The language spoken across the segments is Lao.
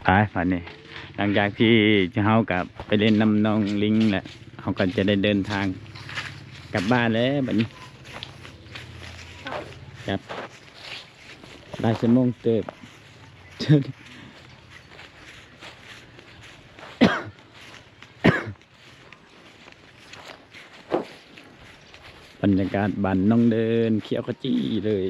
ໄປ ບາດນີ້ ຫຼັງຈາກທີ່ເຮົາກໍໄປຫຼິ້ນນຳນ້ອງລິງແລ້ວ ເຮົາກໍຈະໄດ້ເດີນທາງກັບບ້ານແລ້ວບາດນີ້ ກັບຫຼາຍຊົ່ວໂມງເຕີບ. ບັນຍາກາດບ້ານໜອງເດີນ ຂຽວຂະຈີເລີຍ.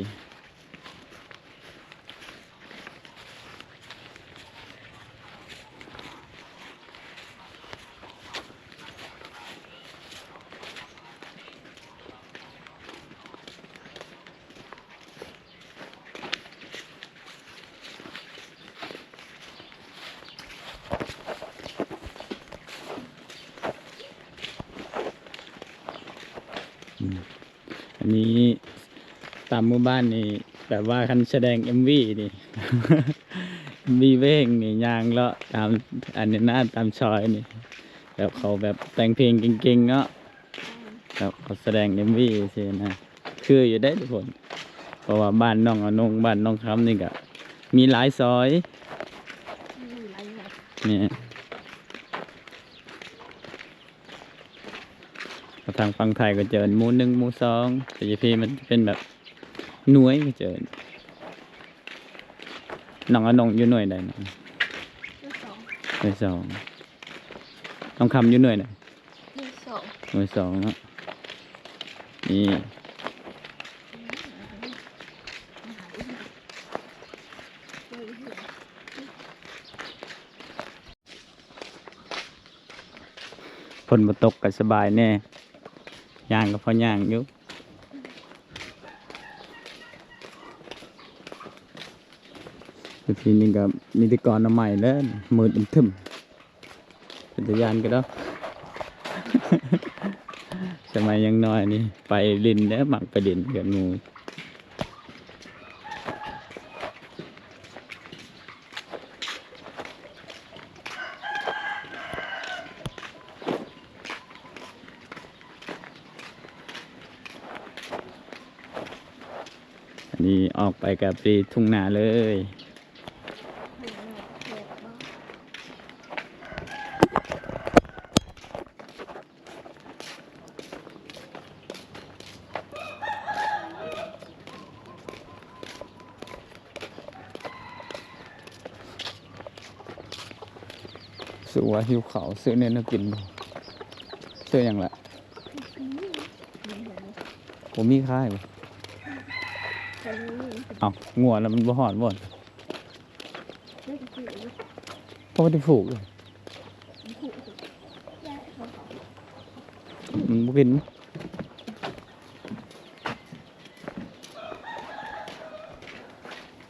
ອືມ ອັນນີ້ຕາມໝູ່ບ້ານນີ້ ແບບວ່າຄັນສະແດງເອັມວີນີ້ ເອັມວີເວງນີ້ ຍ່າງເລາະຕາມ ອັນນີ້ນະ ຕາມຊອຍນີ້ ແບບເຂົາແບບແຕ່ງເພງເກັ່ງໆເນາະ. ແລ້ວເຂົາສະແດງເອັມວີຊີ້ນະ ຄືຢູ່ເດ້ທຸກຄົນ ເພາະວ່າບ້ານໜອງອະນົງ ບ້ານໜອງຄຳນີ້ກະມີຫຼາຍຊອຍ ມີຫຼາຍແບບ ນີ້ ທາງຝັ່ງໄທກໍຈະເອີ້ນໝູ່ໜຶ່ງ ໝູ່ສອງ ແຕ່ຢູ່ພີ້ມັນຈະເປັນແບບໜ່ວຍ ກໍຈະເອີ້ນ ໜອງອະນົງຢູ່ໜ່ວຍໃດນະ? ໜ່ວຍສອງ ໜ່ວຍສອງ ໜອງຄຳຢູ່ໜ່ວຍໃດ? ໜ່ວຍສອງ ໜ່ວຍສອງເນາະ ນີ້ ຝົນບໍ່ຕົກກໍສະບາຍແດ່ ຍ່າງກໍພໍຍ່າງຢູ່. ຢູ່ທີ່ນີ້ກໍມີແຕ່ກອໜໍ່ໄມ້ເລີຍ ມືດອຶມທຶມ ເປັນຕາຢ້ານກະດອກ. ສະໄໝຍັງນ້ອຍນີ້ໄປຫຼິ້ນເດີ ມັກໄປຫຼິ້ນກັບໝູ່. ອັນນີ້ອອກໄປກໍໄປທົ່ງນາເລີຍ. ຮູ້ສຶກວ່າຫິວເຂົ້າ ຊື້ແນວກິນບໍ່? ຊື້ຫຍັງລະ? ບໍ່ມີຂາຍບໍ່? ເອົ້າ ງົວລະມັນບໍ່ຮ້ອນບໍ່? ບໍ່ໄດ້ຜູກເລີຍ ມັນບໍ່ກິນ.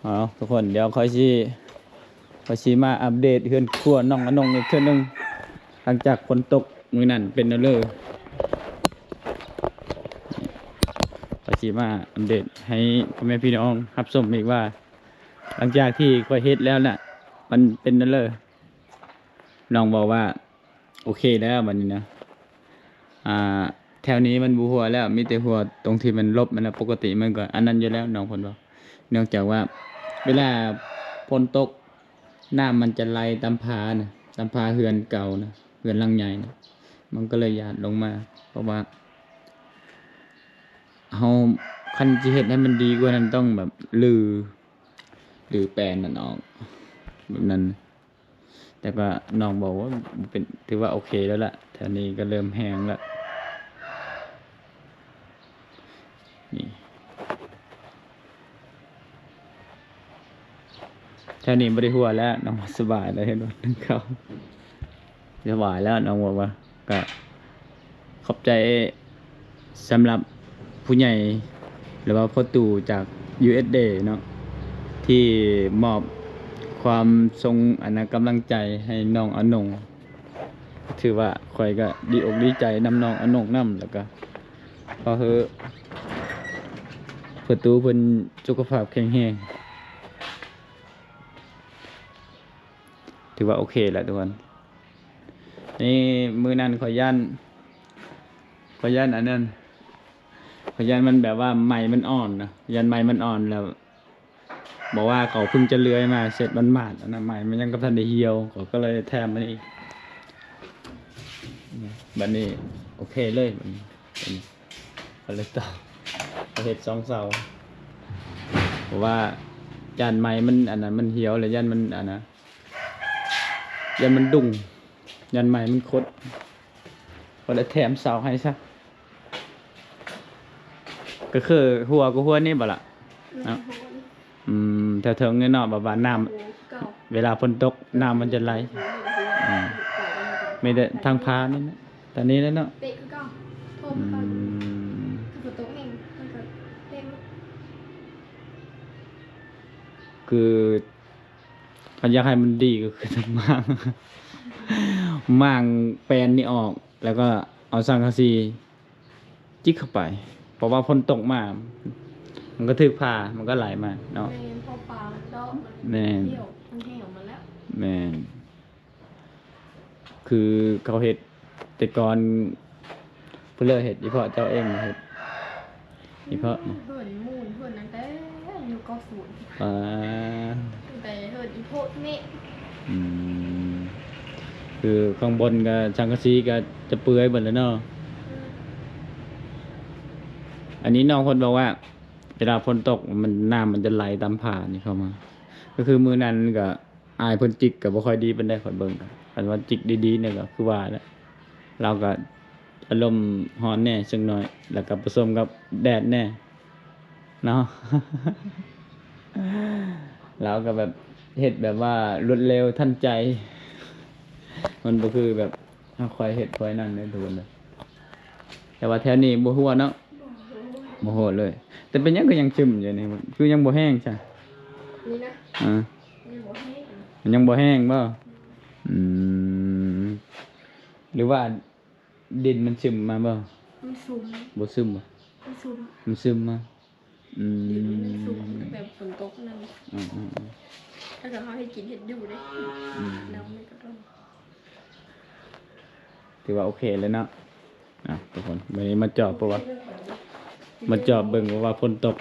ເອົາ ທຸກຄົນ ດຽວຂ້ອຍຊິ ຂ້ອຍຊິມາອັບເດດເຮືອນຄົວນ້ອງອານົງອີກເທື່ອໜຶ່ງ ຫຼັງຈາກຝົນຕົກມື້ນັ້ນເປັນແນວເລີ. ຂ້ອຍຊິມາອັບເດດໃຫ້ພໍ່ແມ່ພີ່ນ້ອງຮັບຊົມອີກວ່າ ຫຼັງຈາກທີ່ຂ້ອຍເຮັດແລ້ວນະ ມັນເປັນແນວເລີ. ນ້ອງບອກວ່າໂອເຄແລ້ວບັດນີ້ນະ ອ່າ ແຖວນີ້ມັນບໍ່ຮົ່ວແລ້ວ ມີແຕ່ຮົ່ວຕົງທີ່ມັນລົບຫັ້ນນະ. ປົກກະຕິມັນກໍອັນນັ້ນຢູ່ແລ້ວ ນ້ອງເພິ່ນເວົ້າ ເນື່ອງຈາກວ່າເວລາຝົນຕົກ ນ້ຳມັນຈະໄຫຼຕາມຜານະ ຕາມຜາເຮືອນເກົ່ານະ ເຮືອນຫຼັງໃຫຍ່ນະ ມັນກໍເລີຍຢາດລົງມາ. ເພາະວ່າເຮົາ ຄັນຊິເຮັດໃຫ້ມັນດີກວ່ານັ້ນ ຕ້ອງແບບຮື້ ຫຼືແປນນັ້ນອອກ ແບບນັ້ນ. ແຕ່ກໍນ້ອງບອກວ່າເປັນ ຖືວ່າໂອເຄແລ້ວລະ ແຖວນີ້ກໍເລີ່ມແຫ້ງລະ ນີ້ ແຖວນີ້ບໍ່ໄດ້ຮົ່ວແລ້ວ ນ້ອງສະບາຍແລ້ວ ເຫັນບໍ່ ໜຶ່ງເຂົ້າ ສະບາຍແລ້ວ ນ້ອງບອກວ່າ ກະຂອບໃຈສຳລັບຜູ້ໃຫຍ່ ຫຼືວ່າພໍ່ຕູ້ຈາກ ຢູເອັສເອ ເນາະ ທີ່ມອບຄວາມສົ່ງ ອັນນະ ກຳລັງໃຈໃຫ້ນ້ອງອານົງ. ຖືວ່າຂ້ອຍກະດີອົກດີໃຈນຳນ້ອງອານົງນຳ ແລ້ວກະຂໍໃຫ້ພໍ່ຕູ້ເພິ່ນສຸຂະພາບແຂງແຮງ. ຖືວ່າໂອເຄແລ້ວທຸກຄົນ. ນີ້ ມື້ນັ້ນຂ້ອຍຢ້ານ ຂ້ອຍຢ້ານອັນນັ້ນ ຂ້ອຍຢ້ານມັນແບບວ່າໄມ້ມັນອ່ອນນະ ຢ້ານໄມ້ມັນອ່ອນແລ້ວ ບໍ່ວ່າເຂົາເພິ່ງຈະເລື່ອຍມາ ເຊັດໝາດໆ ອະນາໄມ ມັນຍັງບໍ່ທັນໄດ້ຫ່ຽວ ເຂົາກໍເລີຍແຖມມານີ້ ບັດນີ້ໂອເຄເລີຍ ບັດນີ້ ກໍເລີຍຕໍ່ ເຮັດສອງເສົາ ເພາະວ່າຢ້ານໄມ້ມັນ ອັນນັ້ນ ມັນຫ່ຽວ ແລ້ວຢ້ານມັນ ອັນນັ້ນ ຢ້ານມັນດຸງ ຢ້ານໄມ້ມັນຄົດ ກໍເລີຍແຖມເສົາໃຫ້ຊະ ກໍຄືຫົວກໍຫົວນີ້ບໍ່ລະ? ແມ່ນ ເນາະ ຫົວນີ້ ອືມ ແຖວເທິງນີ້ເນາະ ແບບວ່ານ້ຳ ເອີ ຄືເກົ່າ ເວລາຝົນຕົກນ້ຳມັນຈະໄຫຼ ອືມ ເອີ ມີແຕ່ທາງຜານີ້ນະ ຕອນນີ້ແຫຼະເນາະ ເປະຄືເກົ່າ ຖ້ວມ ອື ຄືເກົ່າ ຖ້າຝົນຕົກແຮງມັນກໍເປະ ຄື ຄັນຢາກໃຫ້ມັນດີກໍຄືຕ້ອງມ້າງ ມ້າງແປ້ນນີ້ອອກ ແລ້ວກໍເອົາສັງກະສີຈິກເຂົ້າໄປ ເພາະວ່າຝົນຕົກມາ ມັນກໍຖືກຜາ ມັນກໍໄຫຼມາເນາະ ແມ່ນ ເພາະປາມັນເດາະ ມັນ ແມ່ນ ຫ່ຽວ ມັນແຫ້ງອອກມາແລ້ວ ແມ່ນ ຄືເຂົາເຮັດແຕ່ກ່ອນ ຜູ້ເລີກເຮັດ ອີ່ພໍ່ເຈົ້າເອງເຮັດ ອີ່ພໍ່ ເຮືອນມູນ ເຮືອນນັ້ນແຕ່ຢູ່ເກົ້າສິບ ອ່າ ຕັ້ງແຕ່ເຮືອນອີ່ພໍ່ອີ່ແມ່ ອືມ ຄືຂ້າງບົນກໍສັງກະສີກໍຈະເປື່ອຍເບິດແລ້ວເນາະ ອືມ ອັນນີ້ນ້ອງເພິ່ນບອກວ່າ ເວລາຝົນຕົກມັນ ນ້ຳມັນຈະໄຫຼຕາມຜານີ້ເຂົ້າມາ ກໍຄືມື້ນັ້ນກໍ ອ້າຍເພິ່ນຈິກກໍບໍ່ຄ່ອຍດີປານໃດ ຂ້ອຍເບິ່ງ ຄັນວ່າຈິກດີໆ ນີ້ກໍຄືວ່າແຫຼະ ລາວກໍອາລົມຮ້ອນແດ່ຈັກໜ້ອຍ ແລ້ວກໍປະສົມກັບແດດແດ່ເນາະ ລາວກໍແບບເຮັດແບບວ່າລວດເລັວທັນໃຈ ມັນບໍ່ຄືແບບ ເຮົາຄ່ອຍເຮັດຄ່ອຍນັ້ນເດ້ທຸກຄົນເດີ ແຕ່ວ່າແຖວນີ້ບໍ່ຮົ່ວເນາະ ບໍ່ຮົ່ວ ບໍ່ຮົ່ວເລີຍ ແຕ່ເປັນຫຍັງຄືຍັງຊຶມຢູ່ນີ້ ຄືຍັງບໍ່ແຫ້ງຊະ ນີ້ນະ ອາ ຍັງບໍ່ແຫ້ງ ມັນຍັງບໍ່ແຫ້ງບໍ່? ອືມ ອືມ ຫຼືວ່າດິນມັນຊຶມມາບໍ່? ມັນຊຶມ ບໍ່ຊຶມບໍ່? ມັນຊຶມ ມັນຊຶມມາ ອືມ ດິນມັນຍັງຊຸ່ມ ແບບຝົນຕົກນັ້ນ ອືມໆໆ ແລ້ວກໍເຮົາເຮັດກິນເຮັດຢູ່ເດ້ ອືມ ນ້ຳມັນກໍ ຖືວ່າໂອເຄເລີຍເນາະ ອ່ະ ທຸກຄົນ ມື້ນີ້ມາຈອບ ເພາະວ່າ ມາຈອບເບິ່ງ ເພາະວ່າຝົນຕົກ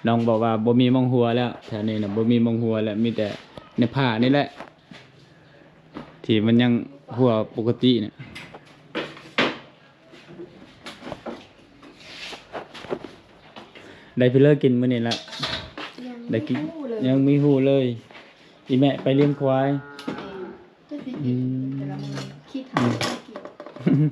ນ້ອງບອກວ່າບໍ່ມີໝ່ອງຮົ່ວແລ້ວ ແຖວນີ້ນະ ບໍ່ມີໝ່ອງຮົ່ວແລ້ວ ມີແຕ່ໃນຜານີ້ແຫຼະ ທີ່ມັນຍັງຮົ່ວປົກກະຕິນະ ໄດ້ເພິ່ນເລີກກິນມື້ນີ້ລະ ຍັງ ໄດ້ກິນ ບໍ່ຮູ້ເລີຍ ຍັງມີຮູ້ເລີຍ ອີແມ່ໄປລ້ຽງຄວາຍ ອືມ ຄິດຫາ ອືມ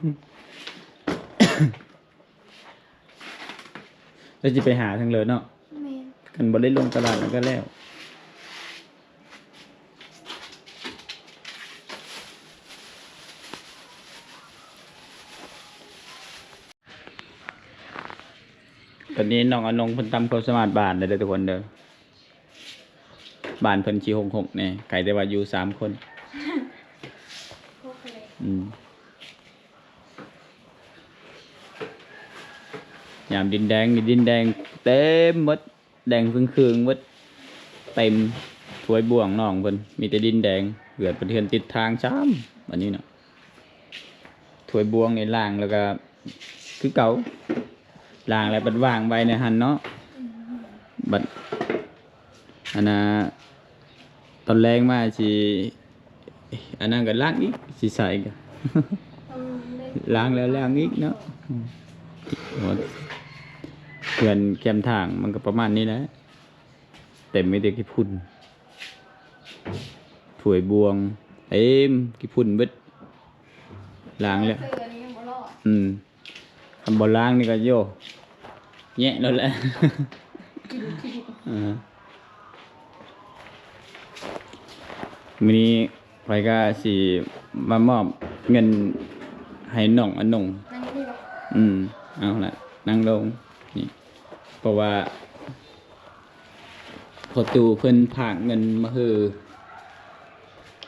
ແລ້ວຊິໄປຫາທາງເລີເນາະ ແມ່ນ ຄັນບໍ່ໄດ້ລົງຕະຫຼາດມັນກໍແລ້ວ. ຕອນນີ້ນ້ອງອານົງເພິ່ນຕຳຄວາມສາມາດບ້ານແລ້ວເດີທຸກຄົນເດີ ບ້ານເພິ່ນຊິຫົກຫົກແດ່ ໃກແຕ່ວ່າຢູ່ສາມຄົນ ອືມ ຍາມດິນແດງນີ້ ດິນແດງເຕັມໝົດ ແດງເຄິ່ງໆ ເບິດ ເຕັມຖ້ວຍບ່ວງນ້ອງເພິ່ນ ມີແຕ່ດິນແດງ ເຫຼືອແຕ່ເຮືອນຕິດທາງຊ້ຳ ອັນນີ້ນະ ຖ້ວຍບ່ວງນີ້ລ້າງແລ້ວກໍຄືເກົ່າ ລ້າງແລ້ວບັດວາງໄວ້ໃນຫັ້ນເນາະ ບັດ ອັນນ່າ ຕອນແລງມາຊິ ອັນນັ້ນກໍລ້າງອີກ ຊິໃສ່ກໍ ອືມ ລ້າງແລ້ວລ້າງອີກເນາະ ອືມ ໂອ້ ເຮືອນແຄມທາງມັນກໍປະມານນີ້ແຫຼະ ເຕັມມີແຕ່ຂີ້ຝຸ່ນ ຖ້ວຍບ່ວງເຕັມຂີ້ຝຸ່ນເບິດ ລ້າງແລ້ວ ເສື້ອນີ້ຍັງບໍ່ລອດ ອືມ ຄັນບໍ່ລ້າງນີ້ກໍໂຍ ແຍະໂລດແຫຼະ ກິນ ກິນ ເອີ ມື້ນີ້ຂ້ອຍກໍຊິມາມອບເງິນໃຫ້ນ້ອງອານົງ ນັ່ງຢູ່ນີ້ບໍ່? ອືມ ເອົາລະ ນັ່ງລົງ ນີ້ ເພາະວ່າ ພໍ່ຕູ້ເພິ່ນຝາກເງິນມາໃຫ້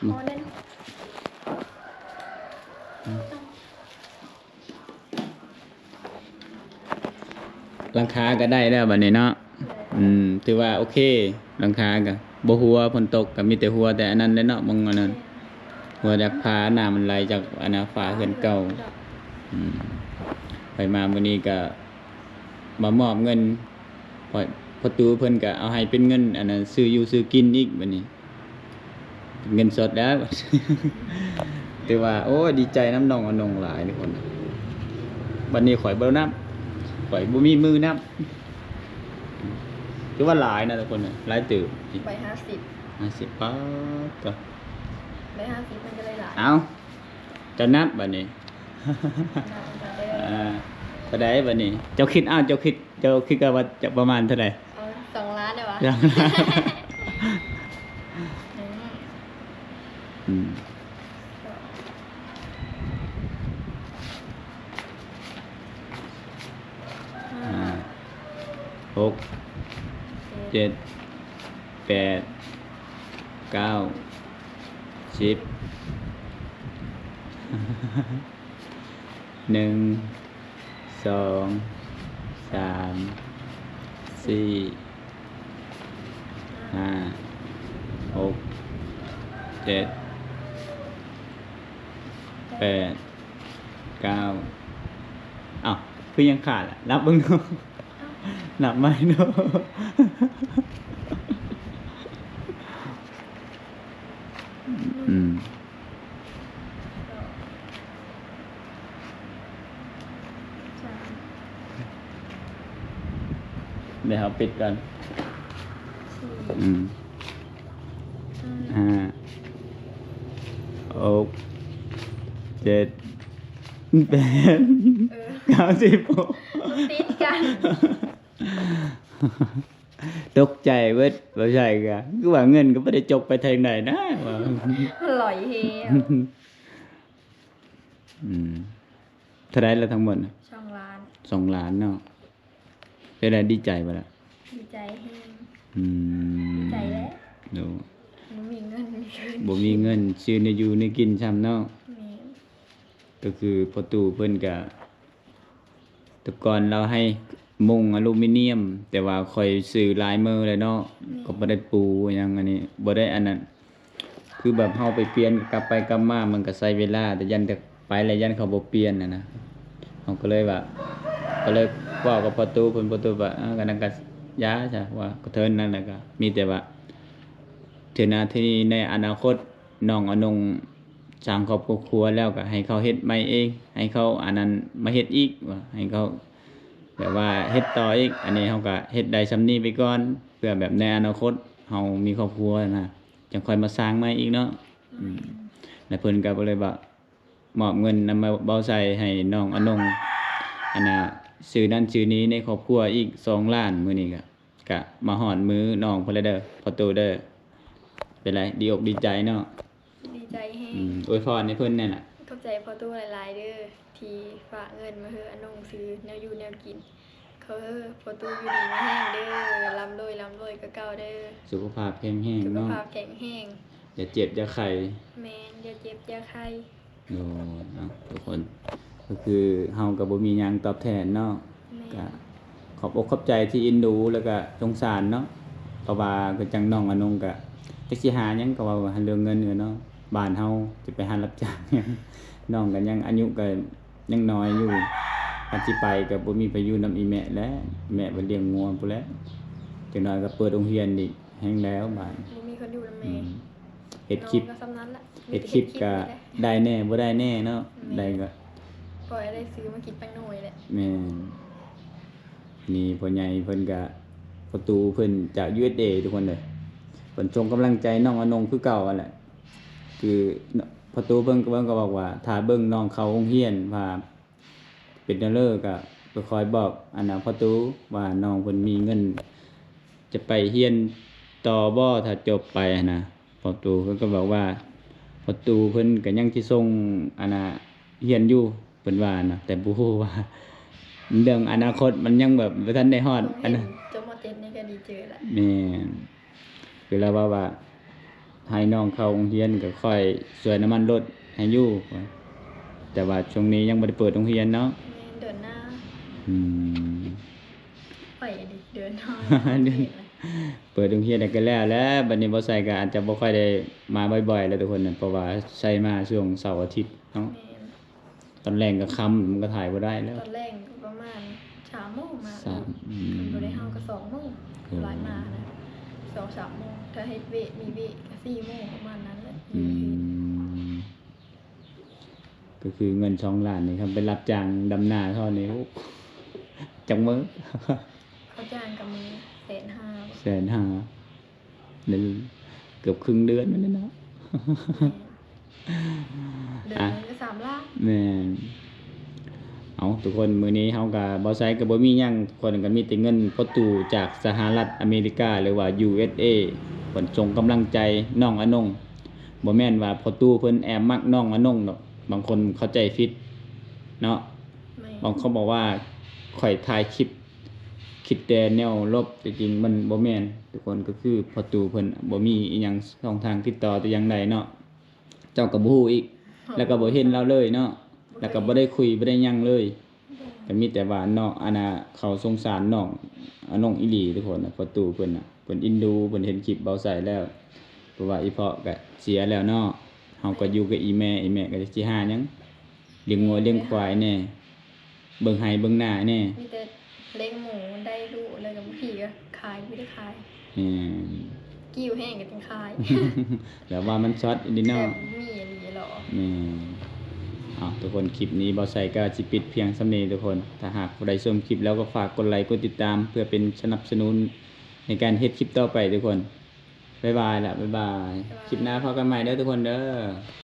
ຂໍແດ່ ຫຼັງຄາກໍໄດ້ແລ້ວບັດນີ້ເນາະ ອືມ ຖືວ່າໂອເຄ ຫຼັງຄາກໍບໍ່ຮົ່ວ ຝົນຕົກກໍມີແຕ່ຮົ່ວແຕ່ອັນນັ້ນແຫຼະເນາະ ໝ່ອງອັນນັ້ນ ຮົ່ວຈາກຝາ ນ້ຳມັນໄຫຼຈາກອັນນ່າ ຝາເຮືອນເກົ່າ ອືມ ຂ້ອຍມາມື້ນີ້ກໍ ມາມອບເງິນ ຂ້ອຍ ພໍ່ຕູ້ເພິ່ນກໍເອົາໃຫ້ເປັນເງິນ ອັນນັ້ນ ຊື້ຢູ່ຊື້ກິນອີກ ບັດນີ້ເປັນເງິນສົດແລ້ວ. ຖືວ່າ ໂອ້ຍ ດີໃຈນຳນ້ອງອານົງຫຼາຍທຸກຄົນ. ບັດນີ້ຂ້ອຍບໍ່ນັບ ຂ້ອຍບໍ່ມີມືນັບ. ຖືວ່າຫຼາຍນະທຸກຄົນ ຫຼາຍເຕີບ. ໃບຫ້າສິບ ຫ້າສິບ ປາດໂທ້ ໃບຫ້າສິບມັນກໍເລີຍຫຼາຍ. ເອົ້າ ເຈົ້ານັບບັດນີ້ ນັບມາເດີ. ອ່າ ເທົ່າໃດບັດນີ້? ເຈົ້າຄິດ ອ້າວ ເຈົ້າຄິດ ເຈົ້າຄິດວ່າຈະປະມານເທົ່າໃດ? ເອົາສອງລ້ານໄດ້ຫວາ? ສອງລ້ານ. ໜຶ່ງ ອືມ ສອງ ຫ້າ ຫົກ ເຈັດ ເຈັດ ແປດ ເກົ້າ ສິບ ໜຶ່ງ ສອງ ສາມ ສີ່ ຫ້າ ຫົກ ເຈັດ ແປດ ເກົ້າ. ອ້າວ ຄືຍັງຂາດລະ? ນັບເບິ່ງດູ ນັບໃໝ່ດູ. ອືມ ສອງ ສາມ ດຽວເຮົາປິດກ່ອນ. ສີ່ ອືມ ຫ້າ ຫ້າ ຫົກ ເຈັດ ແປດ ເອີ ເກົ້າ ສິບ ຕິດກັນ. ຕົກໃຈເບິດ ບໍ່ໃຊ່ກະ ຄືວ່າເງິນກໍບໍ່ໄດ້ຈົກໄປທາງໃດນະ ວ່າ ມັນຫຼອຍແຮງ. ອືມ ເທົ່າໃດລະທັງໝົດນະ? ສອງລ້ານ. ສອງລ້ານເນາະ. ເປັນໃດ ດີໃຈບໍ່ລະ? ດີໃຈແຮງ. ອືມ ດີໃຈແຫຼະ. ໂດ ບໍ່ມີເງິນ ບໍ່ມີເງິນຊື້ແນວຢູ່ແນວກິນຊ້ຳເນາະ. ແມ່ນ. ກໍຄືພໍ່ຕູ້ເພິ່ນກະ ແຕ່ກ່ອນລາວໃຫ້ມຸງອາລູມີນຽມ ແຕ່ວ່າຂ້ອຍຊື້ຫຼາຍມື້ແລ້ວເນາະ. ແມ່ນ. ກໍບໍ່ໄດ້ປູຫຍັງ ອັນນີ້ບໍ່ໄດ້ອັນນັ້ນ ຄືແບບເຮົາໄປປ່ຽນ ກັບໄປກັບມາມັນກໍໃຊ້ເວລາ ແຕ່ຢ້ານແຕ່ໄປແລ້ວຢ້ານເຂົາບໍ່ປ່ຽນຫັ້ນນະ. ເຮົາກໍເລີຍວ່າ ກໍເລີຍເວົ້າກັບພໍ່ຕູ້ເພິ່ນ ພໍ່ຕູ້ວ່າ ເອີ ອັນນັ້ນກໍຢ່າຊະ ວ່າກໍເທີນນັ້ນແຫຼະ ກໍມີແຕ່ວ່າເທື່ອໜ້າທີ່ໃນອະນາຄົດ ນ້ອງອານົງ ສ້າງຄອບຄົວແລ້ວກໍໃຫ້ເຂົາເຮັດໃໝ່ເອງ ໃຫ້ເຂົາອັນນັ້ນມາເຮັດອີກ ວ່າໃຫ້ເຂົາແບບວ່າເຮັດຕໍ່ອີກ. ອັນນີ້ເຮົາກໍເຮັດໄດ້ສ່ຳນີ້ໄປກ່ອນ ເພື່ອແບບໃນອະນາຄົດເຮົາມີຄອບຄົວນະ ຈັ່ງຄ່ອຍມາສ້າງໃໝ່ອີກເນາະ. ອືມ ແລ້ວເພິ່ນກໍເລີຍວ່າມອບເງິນນຳເບົາໄຊໃຫ້ນ້ອງອານົງ ອັນນ່າ ຊື້ນັ້ນຊື້ນີ້ໃນຄອບຄົວອີກສອງລ້ານ. ມື້ນີ້ກໍ ກະມາຮອດມືນ້ອງເພິ່ນແລ້ວເດີ ພໍ່ຕູ້ເດີ. ເປັນໄດ ດີອົກດີໃຈເນາະ? ດີໃຈແຮງ. ອືມ ອວຍພອນໃຫ້ເພິ່ນແດ່ລະ. ຂອບໃຈພໍ່ຕູ້ຫຼາຍໆເດີ ທີ່ຝາກເງິນມາໃຫ້ອານົງຊື້ແນວຢູ່ແນວກິນ. ຂໍໃຫ້ພໍ່ຕູ້ຢູ່ດີມີແຮງເດີ ລ່ຳລວຍ ລ່ຳລວຍກວ່າເກົ່າເດີ. ສຸຂະພາບແຂງແຮງເນາະ? ສຸຂະພາບແຂງແຮງ. ຢ່າເຈັບຢ່າໄຂ້. ແມ່ນ ຢ່າເຈັບຢ່າໄຂ້. ໂດຍເນາະ ທຸກຄົນ ກໍຄືເຮົາກໍບໍ່ມີຫຍັງຕອບແທນເນາະ. ແມ່ນ. ກໍຂອບອົກຂອບໃຈທີ່ເອັນດູ ແລ້ວກໍສົງສານເນາະ ເພາະວ່າຄືຈັ່ງນ້ອງອານົງກໍຈັກຊິຫາຫຍັງ ກໍເວົ້າເລື່ອງເງິນເນາະ ບ້ານເຮົາຈະໄປຫາຮັບຈ້າງຫຍັງ. ນ້ອງກໍຍັງອາຍຸກໍຍັງນ້ອຍຢູ່ ຄັນຊິໄປກໍບໍ່ມີໃຜຢູ່ນຳອີ່ແມ່ແຫຼະ ແມ່ເພິ່ນລ້ຽງງົວພຸ້ນແຫຼະ. ຈັກໜ້ອຍກໍເປີດໂຮງຮຽນອີກ ແຮງແລ້ວບາດ ບໍ່ມີຄົນຢູ່ນຳແມ່. ອືມ ເຮັດຄລິບ ກໍສ່ຳນັ້ນລະ ເຮັດຄລິບກໍໄດ້ແດ່ບໍ່ໄດ້ແດ່ເນາະ. ແມ່ນ. ໄດ້ກໍພໍໃຫ້ໄດ້ຊື້ມາກິນແປ້ງນ້ອຍແຫຼະ. ແມ່ນ. ນີ້ພໍ່ໃຫຍ່ເພິ່ນກໍ ພໍ່ຕູ້ເພິ່ນຈາກ ຢູເອສເອ ທຸກຄົນເດີ ເພິ່ນສົ່ງກຳລັງໃຈນ້ອງອານົງຄືເກົ່າຫັ້ນແຫຼະ. ຄືພໍ່ຕູ້ເພິ່ນ ເພິ່ນກໍບອກວ່າ ຖ້າເບິ່ງນ້ອງເຂົ້າໂຮງຮຽນວ່າ ເປັນແນວເລີ ກໍໄປຄອຍບອກອັນນ່າພໍ່ຕູ້ວ່ານ້ອງເພິ່ນມີເງິນຈະໄປຮຽນຕໍ່ບໍ່ ຖ້າຈົບໄປຫັ້ນນະ. ພໍ່ຕູ້ເພິ່ນກໍບອກວ່າ ພໍ່ຕູ້ເພິ່ນກໍຍັງຊິສົ່ງອັນນ່າຮຽນຢູ່ ເພິ່ນວ່ານະ ແຕ່ບໍ່ຮູ້ວ່າເລື່ອງອະນາຄົດມັນຍັງແບບບໍ່ທັນໄດ້ຮອດອັນນັ້ນ. ຈົບ ມ.ເຈັດ ນີ້ກໍດີເຈີລະ. ແມ່ນ. ຄືລາວເວົ້າວ່າ ໃຫ້ນ້ອງເຂົ້າໂຮງຮຽນກໍຄ່ອຍຊ່ວຍນ້ຳມັນລົດໃຫ້ຢູ່ ແຕ່ວ່າຊ່ວງນີ້ຍັງບໍ່ໄດ້ເປີດໂຮງຮຽນເນາະ. ແມ່ນ ເດືອນໜ້າ. ອືມ ໄປເດືອນໜ້າ ເປີດໂຮງຮຽນແລ້ວກໍແລ້ວແຫຼະ. ບັດນີ້ບໍ່ໃສ່ກໍອາດຈະບໍ່ຄ່ອຍໄດ້ມາບ່ອຍໆແລ້ວທຸກຄົນ ເພາະວ່າໃສ່ມາຊ່ວງເສົາອາທິດເນາະ. ແມ່ນ. ຕອນແລງກໍຄ່ຳ ມັນກໍຖ່າຍບໍ່ໄດ້ແລ້ວ. ຕອນແລງກໍປະມານສາມໂມງມາ. ສາມ ອືມ ຄັນບໍ່ໄດ້ເຮົາກໍສອງໂມງ. ຫຼາຍມານະ ສອງສາມໂມງ ຖ້າເຮັດເວກ ມີເວກກໍສີ່ໂມງ ປະມານນັ້ນແຫຼະ. ອືມ ກໍຄືເງິນສອງລ້ານນີ້ ຄັນໄປຮັບຈ້າງດຳນາເຂົານີ້ ໂອ້ ຈັກມື້? ເຂົາຈ້າງກັບມື້ແສນຫ້າ ແສນຫ້າ ເດືອນ ເກືອບເຄິ່ງເດືອນນັ້ນແຫຼະເນາະ. ແມ່ນ ເດືອນໜຶ່ງກໍສາມລ້ານ. ແມ່ນ. ເອົາ ທຸກຄົນ ມື້ນີ້ເຮົາກໍ ບ່າວໄຊກໍບໍ່ມີຫຍັງ ທຸກຄົນ ກໍມີແຕ່ເງິນພໍ່ຕູ້ຈາກສະຫະລັດອາເມລິກາ ຫຼືວ່າ ຢູເອສເອ ເພິ່ນສົ່ງກຳລັງໃຈນ້ອງອານົງ. ບໍ່ແມ່ນວ່າພໍ່ຕູ້ເພິ່ນແອບມັກນ້ອງອານົງດອກ ບາງຄົນເຂົ້າໃຈຜິດເນາະ. ແມ່ນ. ບາງຄົນບອກວ່າຂ້ອຍຖ່າຍຄລິບ ຄິດແຕ່ແນວລົບ ແຕ່ຈິງມັນບໍ່ແມ່ນ ທຸກຄົນ. ກໍຄືພໍ່ຕູ້ເພິ່ນບໍ່ມີອີ່ຫຍັງຊ່ອງທາງຕິດຕໍ່ແຕ່ຢ່າງໃດເນາະ. ເຈົ້າກໍບໍ່ຮູ້ອີກ ແລ້ວກໍບໍ່ເຫັນລາວເລີຍເນາະ ແລ້ວກໍບໍ່ໄດ້ຄຸຍ ບໍ່ໄດ້ຫຍັງເລີຍ. ກໍມີແຕ່ວ່າເນາະ ອັນນ່າ ເຂົາສົງສານນ້ອງອານົງອີ່ຫຼີ ທຸກຄົນ. ພໍ່ຕູ້ເພິ່ນນະ ເພິ່ນເອັນດູ ເພິ່ນເຫັນຄລິບບ່າວໄຊແລ້ວ ເພາະວ່າອີ່ພໍ່ກໍເສຍແລ້ວເນາະ. ເຮົາກໍຢູ່ກັບອີ່ແມ່ ອີ່ແມ່ກໍຊິຫາຫຍັງ ລ້ຽງງົວລ້ຽງຄວາຍແດ່ ເບິ່ງໄຮ່ເບິ່ງນາແດ່. ມີແຕ່ລ້ຽງໝູໄດ້ລູກ ແລ້ວກໍບາງທີກໍຂາຍ ບໍ່ໄດ້ຂາຍ. ແມ່ນ. ກິ່ວແຫ້ງກໍຈັ່ງຂາຍ. ແບບວ່າມັນຊັອດອີ່ຫຼີເນາະ. ແບບມີອີ່ຫຼີເນາະ. ແມ່ນ. ເອົາ ທຸກຄົນ ຄລິບນີ້ບ່າວໄຊກໍຊິປິດພຽງສ່ຳນີ້ ທຸກຄົນ. ຖ້າຫາກຜູ້ໃດຊົມຄລິບແລ້ວກໍຝາກກົດໄລ ກົດຕິດຕາມ ເພື່ອເປັນສະໜັບສະໜູນໃນການເຮັດຄລິບຕໍ່ໄປ ທຸກຄົນ. ບາຍບາຍລະ ບາຍບາຍ. ບາຍບາຍ. ຄລິບໜ້າພໍ້ກັນໃໝ່ເດີ ທຸກຄົນເດີ.